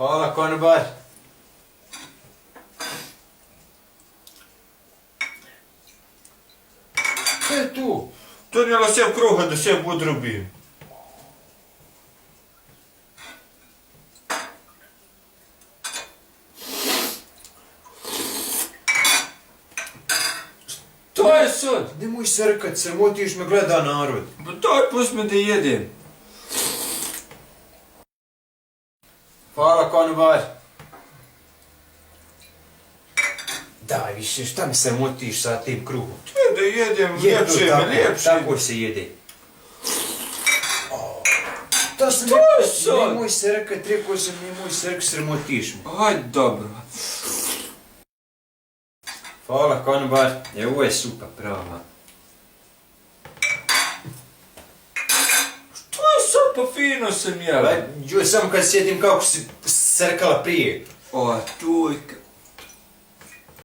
Hvala, konobar. Kaj je tu? Donijela sem kruha da se podrobi. To je sad! Nemoj srkat, sramotiš me, gleda narod. Pa daj, pusti me da jedem. Hvala, konobar. Daj više, šta me sramotiš sa tim kruhom? Da jedem, ljepše me, ljepše. Tako se jede. To sam je sad? Nemoj srkat, rekao sam nemoj srkat, sramotiš me. Hajde, dobro. Hvala, konobar. Ovo je supa prava. Što je sad, pa fino sam jela. Samo kad sjetim kako si srkala prije. O, tujka.